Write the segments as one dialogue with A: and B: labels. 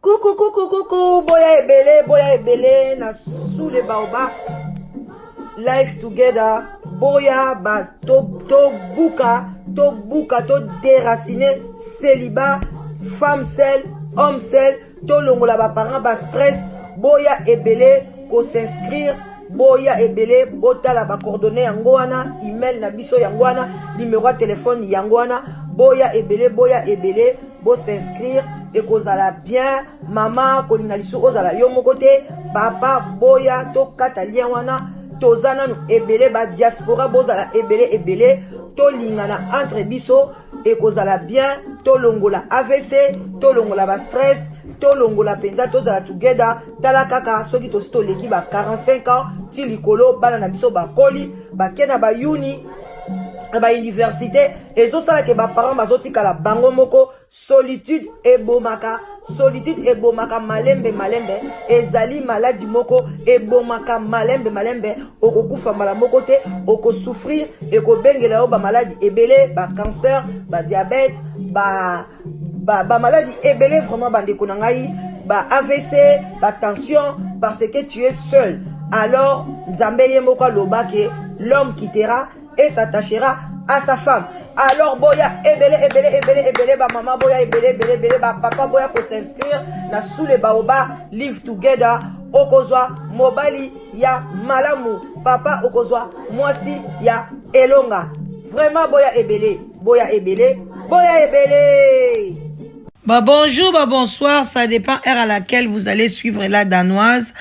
A: Coucou, coucou, coucou, boya ebele, boya ebele, na sous les baobabs, life together, boya ba to, to buka, to buka, to déraciner, célibat, femme seule, homme seul, to longola ba parents ba stress, boya ebele, ko s'inscrire, boya ebele, botala ba coordonnées yango wana, email na biso yango wana, numéro ya téléphone yango wana, boya ebele, boya ebele, bo s'inscrire, ekozala bien. Mama kolinga lisusu ozala yo moko te, papa boya tokata lien wana, toza nanu ebele ba diaspora, bozala ebele ebele, tolingana entre biso, ekozala bien. Tolongola AVC, tolongola ba stress, tolongola mpenza, tozala together. Tala kaka soki tosi toleki ba 45 ans ti likolo, bana na biso bakoli, bake na bayuni na bauniversité, ezosalaka baparent bazotikala bango moko. Solitude ebomaka, solitude ebomaka malembe malembe, ezali maladi moko ebomaka malembe malembe. Okokufa mbala moko te, okosouffrir, ekobengela yo bamaladi ebele, bacancer, badiabète, ba bamaladi ebele. Vraiment, bandeko na ngai, ba AVC, batension, parce que tu es seul. Alors Nzambe ye moko aloba ke l'homme quittera et s'attachera à sa femme. Alors boya ebele ebele ebele ebele, bamama boya ebele ebele ebele, bapapa boya kos'inscrire na sous le baobab live together. Okozwa mobali ya malamu, papa okozwa mwasi ya elonga. Vraiment, boya ebele, boya ebele, boya ebele.
B: Bah bonjour, bah bonsoir, ça dépend heure à laquelle vous allez suivre la Danoise.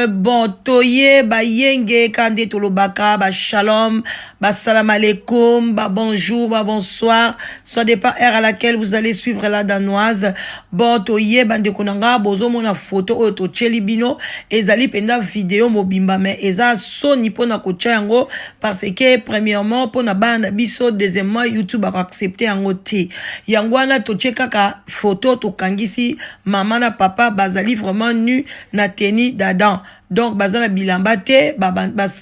B: Bon, toye, bah yenge, kande tolobaka, bah shalom, bah salam alaikum, bah bonjour, bah bonsoir, ça dépend heure à laquelle vous allez suivre la Danoise. Bon, toye, bandeko na nga, bozomona photo oyo totieli bino, ezali penda vidéo mobimba, mais eza soni pona kotia yango parce que premièrement pona bana biso, deuxièmement YouTube a accepter yango te. Yango wana totie kaka photo, tokangisi mama na papa, bazali vraiment nu na tenue d'Adam, donc baza na bilamba te,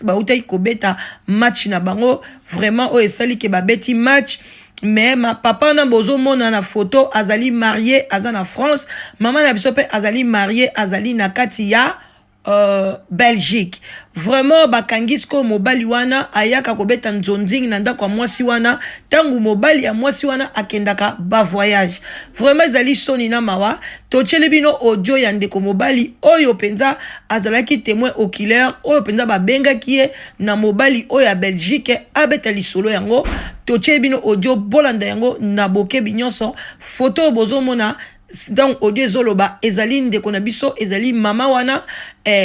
B: bautaki kobeta match na bango. Vraiment, oyo esali ke babeti match, mais ma papa wana bozomona na photo azali marié, aza na France. Mama na biso mpe azali marié, azali na kati ya Belgique. Vraiment, bakangi sikoyo mobali wana ayaka kobeta nzonzingi na ndako ya mwasi wana ntango mobali ya mwasi wana akendaka bavoyage. Vraiment, ezali soni na mawa. Totieli bino audio ya ndeko mobali oyo mpenza azalaki témoin oculaire, oyo mpenza babengaki ye na mobali oyo ya Belgique abeta lisolo yango. Totieli bino audio, bolanda yango na bokebi nyonso. Foto oyo bozomona, donc audio ezoloba, ezali ndeko na biso, ezali mama wana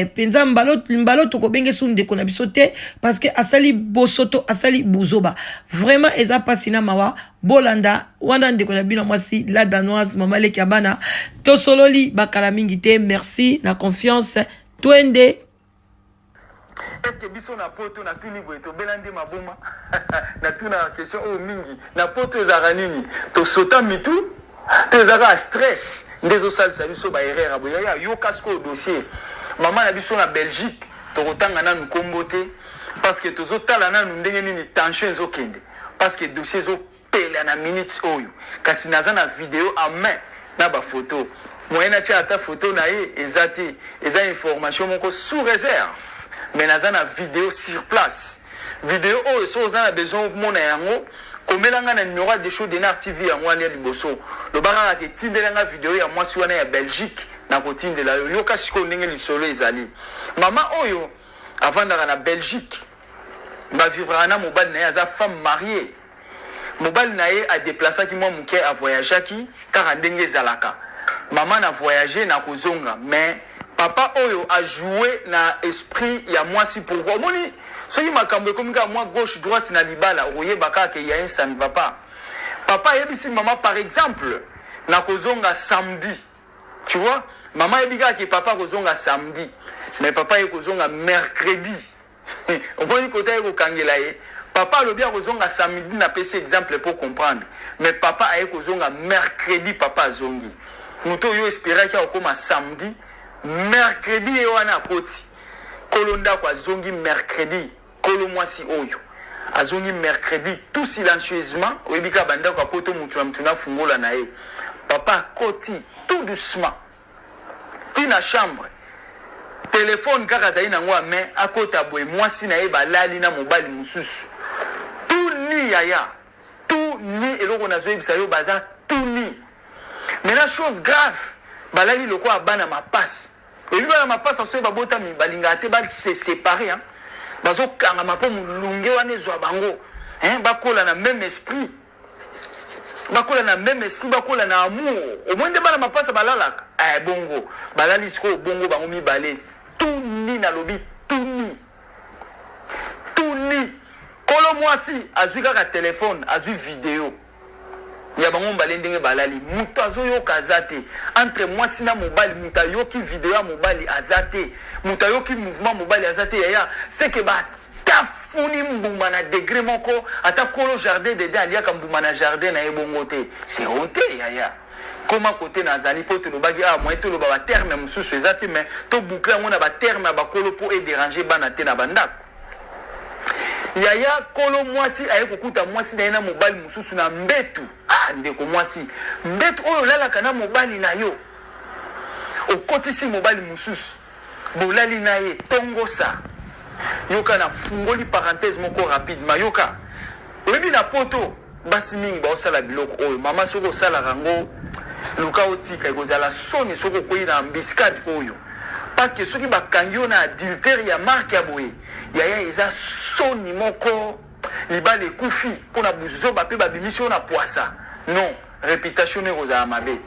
B: mpenza. Mbalo mbalo tokobenge su ndeko na biso te parce que asali bosoto, asali buzoba. Vraiment, eza mpasi na mawa. Bolanda wana ndeko na bino mwasi la Danoise, mama leki ya bana. Tosololi bakala mingi te. Merci na confiance. Twende.
C: Est-ce biso na poto, natuni boye, tobela nde maboma? Natuna question oyo mingi. Na poto ezalaka nini? Tosota mitu to ezalaka stress nde ezosalisa biso baerreur ya boye? Yaya, yoka sikoyo dossier mama na biso na Belgique. Tokotanga nanu nkombo te parce que tozotala nanu ndenge nini tension ezokende, parce que dossier ezopela na minute oyo. Kasi naza na video en main na bafoto, moyen natia ata foto na ye eza te, eza information moko sous réserve, mais naza na video sur place. Video oyo, soki oza na besoin omona yango, komela nga na numéro ya Desho Denar TV, yango wana ya liboso. Loba kaka ke tindela nga video ya mwasi wana ya Belgique, nakotindela yo. Yoka sikoyo ndenge lisolo ezali. Mama oyo avandaka na Belgique, bavivraka na mobali na ye, aza femme mariée. Mobali na ye adeplasaki mwa moke, avoyageaki kaka ndenge ezalaka, mama na voyage na kozonga, mais papa oyo ajoue na esprit ya mwasi. Pourquoi? Omoni, soki makambo ekomi kaka mwa gauche droite na libala, okoyeba kaka ke ya un ça ne va pas. Papa ayebisi mama, par exemple, nakozonga samedi. Tu vois, mama ayebi kaka ke papa akozonga samedi, mais papa ye kozonga mercredi. Omoni kota ye kokangela ye. Papa alobi akozonga samedi, napesi exemple pour comprendre. Mais papa aye kozonga mercredi, papa azongi. Moto oyo esperaki akokoma samedi, mercredi ye wana akoti. Kolo ndako azongi mercredi, kolo mwasi oyo azongi mercredi tout silencieusement. Oyebi kaka bandako ya poto, mutu na mutu na fungola na ye. Papa akoti tout doucement ti na chambre, telefone kaka azali nango ya main. Akota boye, mwasi na ye balali na mobali mosusu, tout nu yaya, tout nu. Eloko nazoyebisa yo, baza tout nu. Maintenant, chose grave, balali lokola bana mapasi. Oyebi bana mapasa, soki babotami, balingaka te base séparer, hein? Bazokangama mpo molunge wana ezwa bango, hein? Bakola na même esprit, bakola na même esprit, bakola na amour. Omoi nde bana mapasa balalaka. Eh, bongo balali sikoyo bongo bango mibale tout nu. Nalobi tout nu, tout nu. Kolo mwasi azwi kaka telefone, azwi video ya bango mibale ndenge balali. Moto azoyoka aza te entre mwasi na mobali. Moto ayoki video ya mobali aza te, moto ayoki mouvement mobali aza te. Yaya, seke batafuni mbuma na degré moko, ata kolo jardin d'Eden aliaka mbuma na jardin na ye bongo te. C'est honte yaya. Koma kote nazali mpo tolobaki awa, moye toloba baterme mosusu eza te, mais toboucle yango na baterme ya bakolo mpo edéranger bana te na bandako. Yaya, kolo mwasi aye kokuta mwasi na ye na mobali mosusu na mbetu. Ah, ndeko mwasi, mbetu oyo olalaka na mobali na yo, okotisi mobali mosusu, bolali na ye tongosa. Yoka, nafungoli parenthèse moko rapidement. Yoka, oyebi na poto basi mingi baosala biloko oyo. Mama, soki osalaka yango, luka otika, ekozala soni soki okwei na embuscade oyo, parce que soki bakangi yo na adultère ya marque ya boye, yaya, eza soni moko. Libala ekufi mpona buzoba mpe babimisi yo na poisa. Non, réputation no ekozala mabe.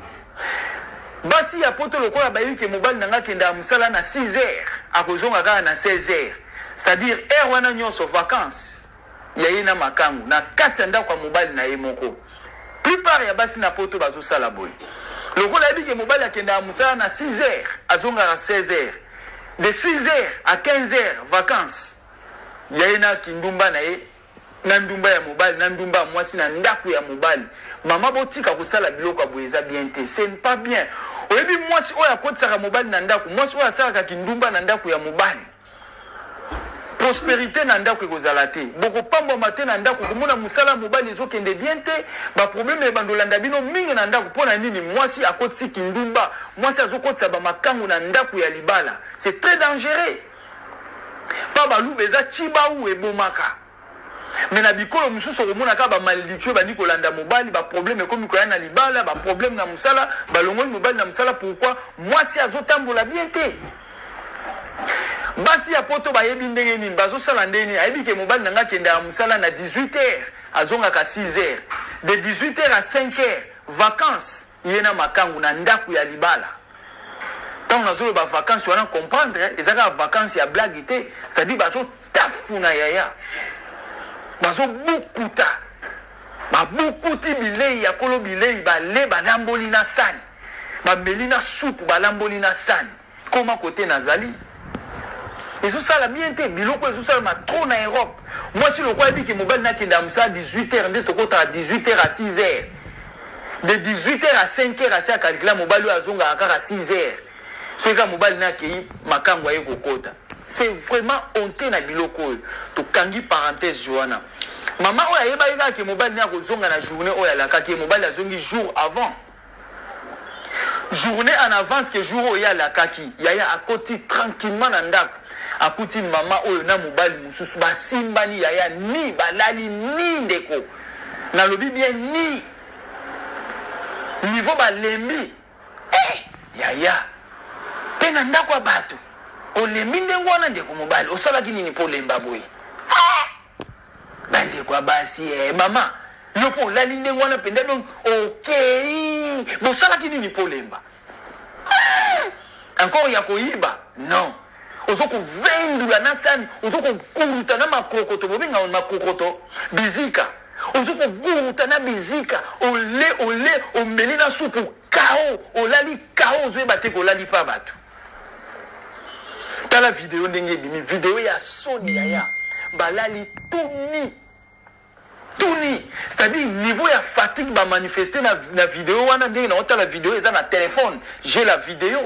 C: Basi ya poto, lokola bayebi ke mobali na nga akendaka mosala na 6 heures, akozonga kaka na 16 heures, c'est-à-dire heure wana nyonso vacance ya ye na makangu na kati ya ndako ya mobali na ye moko. Plupart ya basi na poto bazosala boye. Lokola ayebi ke mobali akendaka mosala na 6 heures, azongaka 16 heures, de 6 heures à 15 heures vacance ya ye na kindumba na ye, na ndumba ya mobali, na ndumba ya mwasi na ndako ya mobali. Mama, botika kosala biloko ya boye, eza bien te, c'est pas bien. Oyebi mwasi oyo akotisaka mobali na ndako, mwasi oyo asalaka kindumba na ndako ya mobali, prospérité na ndako ekozala te, bokopambwama te na ndako. Komona mosala ya mobali ezokende bien te, baproblème ebanda olanda bino mingi na ndako. Mpo na nini? Mwasi akotisi kindumba, mwasi azokotisa bamakangu na ndako ya libala. C'est très dangereux. Mpa baluba eza chibau, ebomaka. Mais na bikolo mosusu okomona kaka bamalédiction ebandi kolanda mobali, baproblème ekomi koya na libala, baproblème na mosala, balongoli mobali na mosala. Pourquoi? Mwasi azotambola bien te. Basi ya poto bayebi ndenge nini bazosala, ndenge nini ayebi ke mobali na nga akendaka mosala na 18 heures, azongaka 6 heures, de 18 heures à 5 heures vacances ye na makangu na ndako ya libala. Ntango nazoloba vacance wana, comprendre, eza kaka vacance ya blague te, c'est-à-dire bazotafuna yaya, bazobukuta, babukuti bilei ya kolo bilei, bale, balamboli na sani, bameli na supu, balamboli na sani. Koma kote nazali, ezosala bien te. Biloko ezosalama trop na Europe. Mwasi lokola ayebiki mobali nakende ya mosala 18 heures, nde tokotaka 18 heures à 6 heures, de 18 heures à 5 heures asi acalculer mobali oyo azongaka kaka 6 heures. Soki kaka mobali na akei, makango aye kokota. C'est vraiment honte na biloko oyo. Tokangi parenthèse wana. Mama oyo ayebaki kaka ke mobali ne akozonga na journée oyo alakaki ye, mobali azongi jour avant, journée en avance ke jour oyo ye alakaki. Yaya, akoti tranquillement na ndako, akuti mama oyo na mobali mosusu basimbani yaya, ni balali ni. Ndeko, nalobi bien, ni niveau balembi. Eh, yaya, mpe na ndako ya bato olembi ndenge wana. Ndeko mobali, osalaki nini mpo olemba boye? Eh, bandeko ya basi, eh, mama, yo mpo olali ndenge wana mpenza, donc okei, bosalaki nini mpo olemba? Encore ya koyiba? Non, ozo kovendula na sani, ozo kokuruta na makokoto, bobenga makokoto bizika, ozo kokuruta na bizika, ole ole, omeli na supu kao, olali kao, ozoyeba te kolali mpa bato. Tala video ndenge ebimi, video ya soni yaya, balali tout nu. Tuni, c'est-à-dire niveau ya fatigue ba manifester na, na video wana ndenge na otala video eza na téléphone, j'ai la vidéo.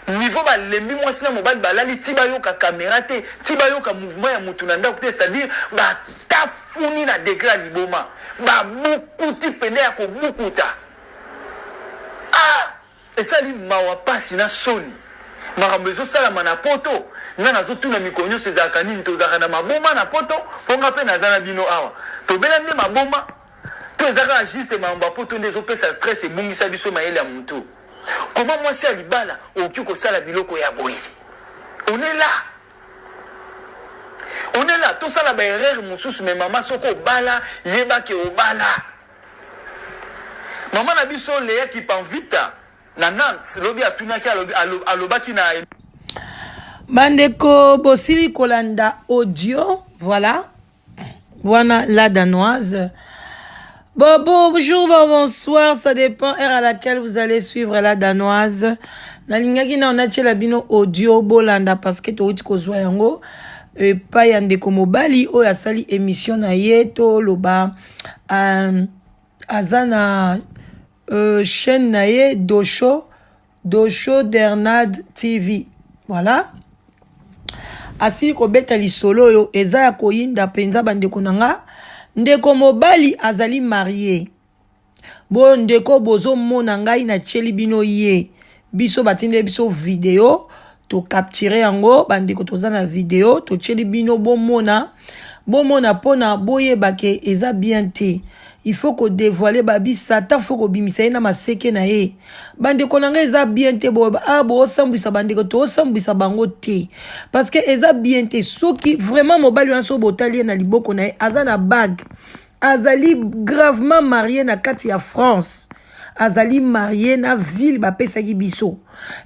C: Niveau balembi mwasi na mobali balali ti bayoka camera te, ti bayoka mouvement ya mutu na ndako te, c'est-à-dire batafuni na degré ya liboma, babukuti pende ya kobukuta. Ah! Esali mawa pasi na soni makambo ezo salama na poto nga nazo tuna mikolo nionso ezalaka nini tozalaka na maboma na poto po nga pe naza na bino awa tobela nde maboma to eza kaka juste makambo ya poto nde ezo pesa stress ebungisa biso mayele ya mutu comment mwasi ya libala okoki kosala biloko ya boye on est là on est là tosala ba erreur mosusu mais mama soki obala yeba ke obala Maman na biso Lea Kipanvita na Nantes lobi atunaki alobi alobaki na
B: Bandeko bosili kolanda audio voilà wana la danoise. Bon, bonjour, bon, bonsoir, ça dépend heure à laquelle vous allez suivre la danoise. Nalingaki na onatiela bino audio bolanda parce que towuti kozwa yango epai ya ndeko mobali oyo asali émission na ye toloba aza na chaîne na ye Dosho Dosho Dernad TV voilà asili kobeta lisolo oyo eza ya koyinda mpenza bandeko na nga ndeko mobali azali marie bo ndeko bozomona ngai natieli bino ye biso batindeli biso video tokapture yango bandeko toza na video totieli bino bomona bomona mpona boyeba ke eza bien te il faut kodevoile babi satan faut kobimisa ye na maseke na ye bandeko na ngai eza bien te boyeba ah boosambwisa bandeko toosambwisa bango te parce que eza bien te soki vraiment mobali wana soki botali ye na liboko na ye aza na bague azali gravement marie na kati ya France azali marie na ville bapesaki biso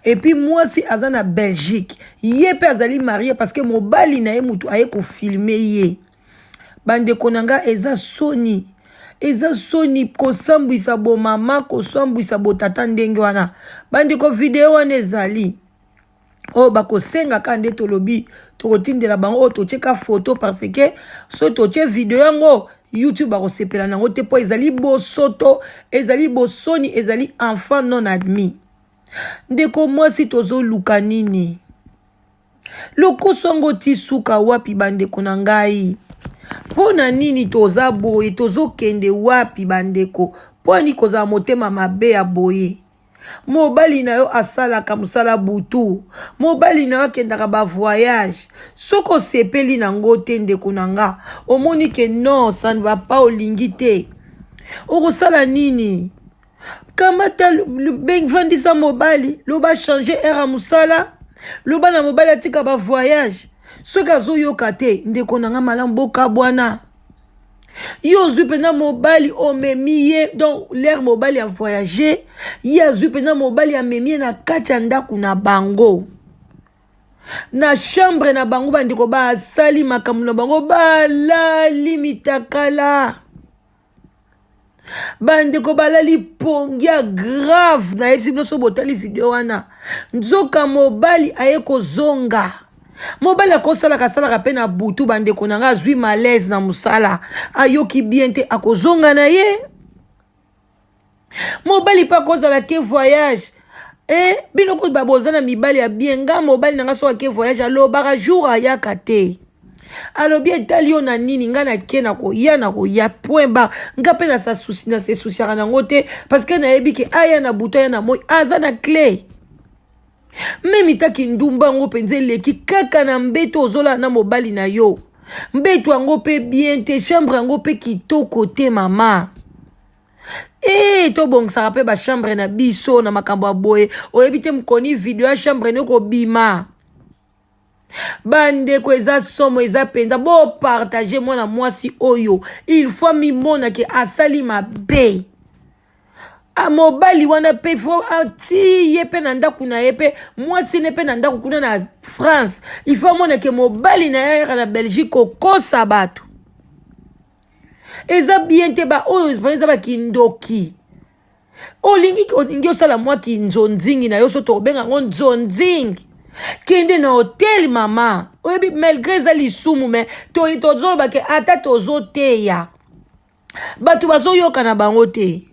B: epuis mwasi aza na Belgique ye mpe azali marie parce que mobali na ye motu aye kofilme ye bandeko na nga eza soni eza soni kosambwisa bomama kosambwisa botata ndenge wana bandeko video wana ezali oyo bakosenga kaka nde tolobi tokotindela bango oyo totie ka foto parce que soki totie video yango youtube bakosepela nango te mpo ezali bosoto ezali bosoni ezali enfant non admis ndeko mwasi tozoluka nini lokoso yango ti suka wapi bandeko na ngai mpo na nini toza boye tozokende wapi bandeko mpo nini kozala motema mabe ya boye Mobali na yo asalaka mosala butu, mobali na yo akendaka ba voyage. Soki osepeli na ngo te ndeko na nga, omoni ke non ça ne va pas, olingi te, okosala nini? Kamata vandisa mobali, loba changer heure ya mosala, loba na mobali atika ba voyage. Soki azoyoka te ndeko na nga, malamu bokabwana. Yo ozwi mpenza mobali omemi ye donc lere mobali a voyage ye azwi mpenza mobali amemi ye na kati ya ndako na bango na chambre na bango bandeko basali makambo na bango balali mitakala bandeko balali pongi ya grave nayebisi bino so botali video wana nzoka mobali aye kozonga mobali akosalaka asalaka mpe na butu bandeko na ngai azwi malaise na mosala ayoki bien te akozonga na ye mobali mpe akozala ke voyage eh, bino kutu baboza na mibali ya bien nga mobali na nga soki ake voyage alobaka jour ayaka te alobi etali yo na nini nga nake na koya na koya point bar nga mpe na se souciaka nango te parce que nayebi ke aya na butu aya na moi aza na cle meme ta kindumba yango mpenza eleki kaka na mbeto ozolala na mobali na yo mbeto yango mpe bien te chambre yango mpe kitoko te mama Ee, tobongisaka mpe bachambre na biso na makambo ya boye. Oyebi te mokoni video ya chambre ne kobima. Bandeko eza somo, eza mpenza. Bopartage mwana mwasi oyo, il faut amimona ke asali mabe. A mobali wana mpe fo atii ye mpe na ndako na ye mpe mwasi ne mpe na ndako kuna na France, il faut amona ke mobali na ye ayaka na Belgique kokosa bato. Eza bien te ba oyo eza ba kindoki. Olingi olingi osala mwa kinzonzingi na yo so tokobenga yango nzonzingi. Kende na hotel mama. Oyebi malgré eza lisumu mais tozoloba ke ata tozoteya. Bato bazoyoka na bango te.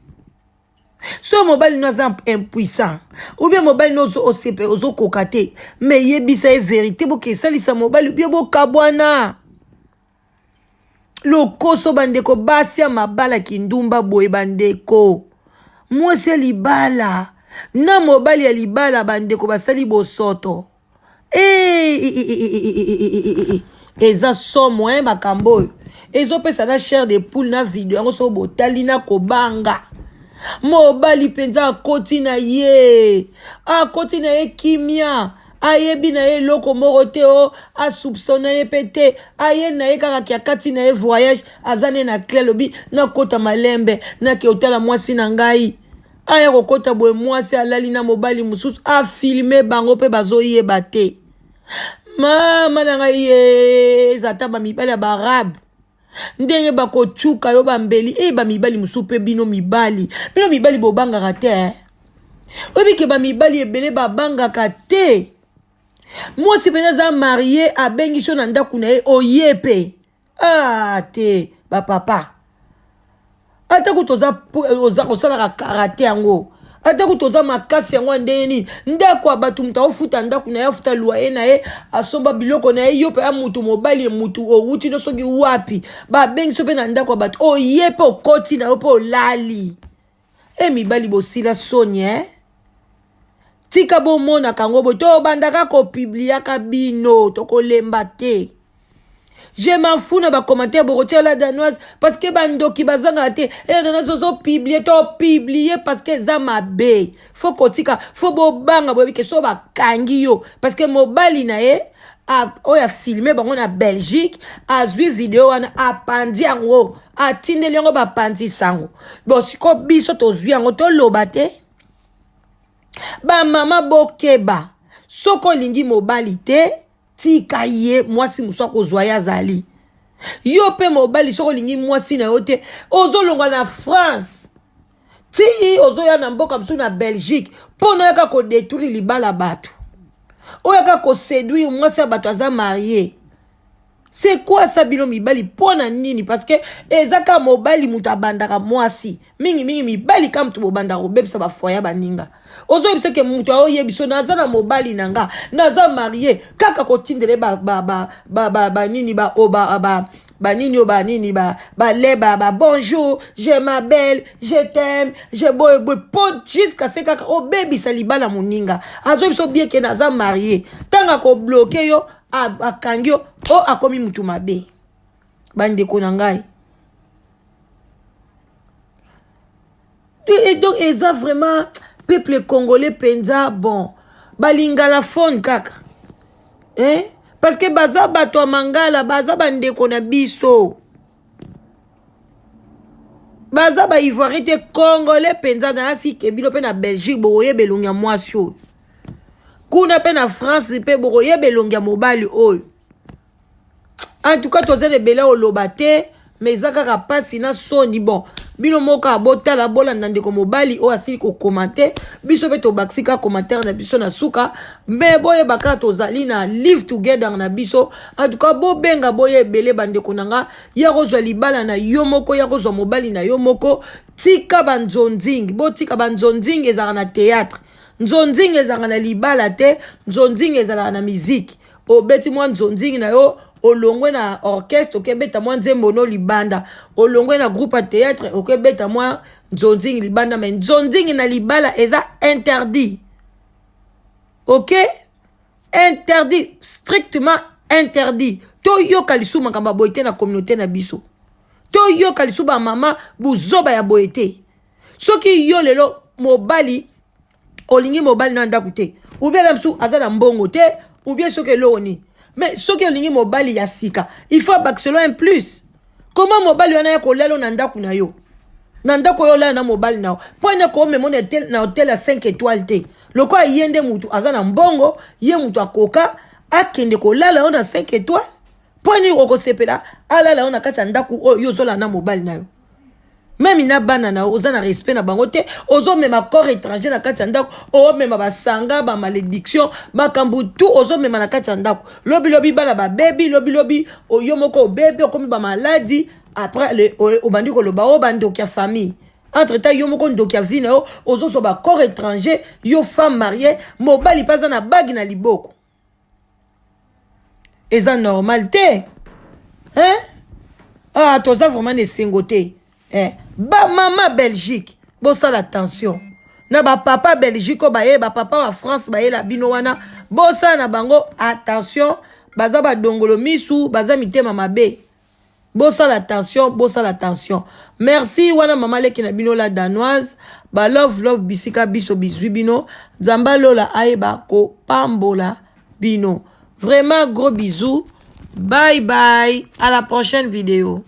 B: So mobali no aza impuissant ou bien mobali no osepe ozokoka te, mais yebisa ye verité, boke esalisa mobali ou bien bokabwana. Lokoso bandeko, basi ya mabala kindumba boye bandeko, mwasi ya libala na mobali ya libala bandeko basali bosoto. Eh, eza somo eh, makambo oyo ezopesa na chair de poule na video yango soki botali na kobanga. Mobali mpenza akoti na ye, akoti na ye kimia, ayebi na ye eloko moko te, o asoupçonne ye mpe te, aye na ye kaka ki akati na ye voyage, aza ne na cle, alobi nakota malembe, nake otala mwasi na ngai. Aya kokota boye, mwasi alali na mobali mosusu, afilme bango mpe bazoyeba te. Mama na ngai ye, eza ata bamibali ya baarabe ndenge bakocuka yo bambeli e bamibali mosusu mpe. Bino mibali, bino mibali bobangaka te eh? Oyebi ke bamibali ebele babangaka te. Mwasi mpenza aza marie, abengi so na ndako na ye, oye mpe ah te bapapa. Ata kutu oza kosalaka karate yango, ata kutu oza makasi yango ya ndenge nini, ndako ya bato, moto aofuta ndako na ye, afuta loyer na ye, asomba biloko na ye, yo mpe ya motu mobali, motu owuti no soki wapi, babengi so mpe na ndako ya bato, oye mpe okoti na yo mpe olali. E mibali bosila soni eh? Tika bomonaka yango boye, tobandaka kopibliaka bino, tokolemba te. Je m'en fous na bacommentaire bokotia la danoise, parce que bandoki bazangaka te. E la danoise ozopublie, topublie parce que eza mabe. Fo kotika, fo bobanga, boyebi ke so bakangi yo, parce que mobali na ye oyo afilme bango na Belgique, azwi video wana, apandi yango, atindeli yango bapanzi sango. Bon, sikoyo biso tozwi yango, toloba te. Bamama bokeba, soki olingi mobali te, tika ye, mwasi mosusu akozwa ye azali. Yo mpe mobali, soki olingi mwasi na yo te, ozolongwa na France ti ozoya na mboka mosusu na Belgique mpo na oyaka kodétruire libala bato, oyaka koséduire mwasi ya bato aza marie. C'est quoi ça bino mibali? Mpo na nini? Parce que eza kaka mobali moto abandaka mwasi mingimingi. Mibali kaka moto bobandaka kobebisa bafoyer baninga. Ozoyebisa ke moto aoyebi so naza na mobali na nga, naza marie, kaka kotindele banini ba, ba, ba, banini oyo banini baleba ba bonjour, je m'appelle, je t'aime, je boye boye, mpo jusqu'à ce kaka obebisa libala moninga. Azoyebi so bien ke naza marie, ntango akobloquer yo, akangi yo, o akomi mutu mabe. Bandeko na ngai, et donc eza vraiment peuple congolais mpenza, bon, balingala fone kaka eh? Parce que baza bato ya mangala, baza bandeko na biso, baza baivoirien te, congolais mpenza. Nayasi ke bino mpe na Belgique bokoyeba elongi ya mwasi oyo, kuna mpe na France mpe bokoyeba elongi ya mobali oyo. En tout cas, toza na ebele oloba te, mais eza kaka mpasi na soni. Bon, bino moko botala, bolanda ndeko mobali oyo asili kocommenter, biso mpe tobakisi kaka commentaire na biso na suka. Me boyeba kaka tozali na live together na biso. En tout cas, bobenga, boya ebele bandeko na nga, ya kozwa libala na yo moko, ya kozwa mobali na yo moko. Tika banzonzingi, botika banzonzingi. Ezalaka na théâtre nzonzingi, ezalaka na libala te. Nzonzingi ezalaka na miziki. Obeti mwa nzonzingi na yo, olongwe na orchestre, okebeta mwa nzembo no libanda, olongwe na groupe ya théâtre, okebeta mwa nzonzingi libanda. Mais nzonzingi na libala eza interdit, ok? Interdit, strictement interdit. Toyoka lisusu makambo ya boye te na communauté na biso. Toyoka lisusu bamama buzoba ya boye te. Soki yo lelo mobali olingi mobali na ndako te, ou bien na mosusu aza na mbongo te, ou bien soki eloko nini, mais soki olingi mobali ya sika, il faut abakiselo un plus. Comment mobali wana ya kolala na ndako na yo, na ndako oyo olala na mobali na yo, mpo ene komema na hotel ya 5 étoile te? Lokola ye nde mutu aza na mbongo, ye mutu akoka akende kolala yo na 5 étoile, mpo nini okosepela alala yo na kati ya ndako oyo yo ozolala na mobali na yo? Même na bana na yo, oza na respect na bango te. Ozomema corps étranger na kati ya ndako, omema basanga, bamalédiction, makambo tu ozomema na kati ya ndako. Lobilobi bana babebi, lobilobi yo moko obebi, okomi bamaladi. Après le obandi koloba o bandoki ya famille. Entre temps yo moko ndoki ya vie na yo, ozozwa ba corps étranger, yo femme mariée, mobali mpe aza na bague na liboko. Eza normal te. Hein? Ah, toza vraiment na esengo te. Eh, ba mama Belgique, bosala attention. Na ba papa Belgique oyo baye, ba papa ya France bayela bino wana, bosala na bango attention, baza ba dongolo misu, baza mitema mabe. Bosala attention, bosala attention. Merci wana mama leki na bino la danoise, ba love love bisika biso bizwi bino, Nzambe lola ayeba kopambola bino. Vraiment gros bisous. Bye bye, à la prochaine vidéo.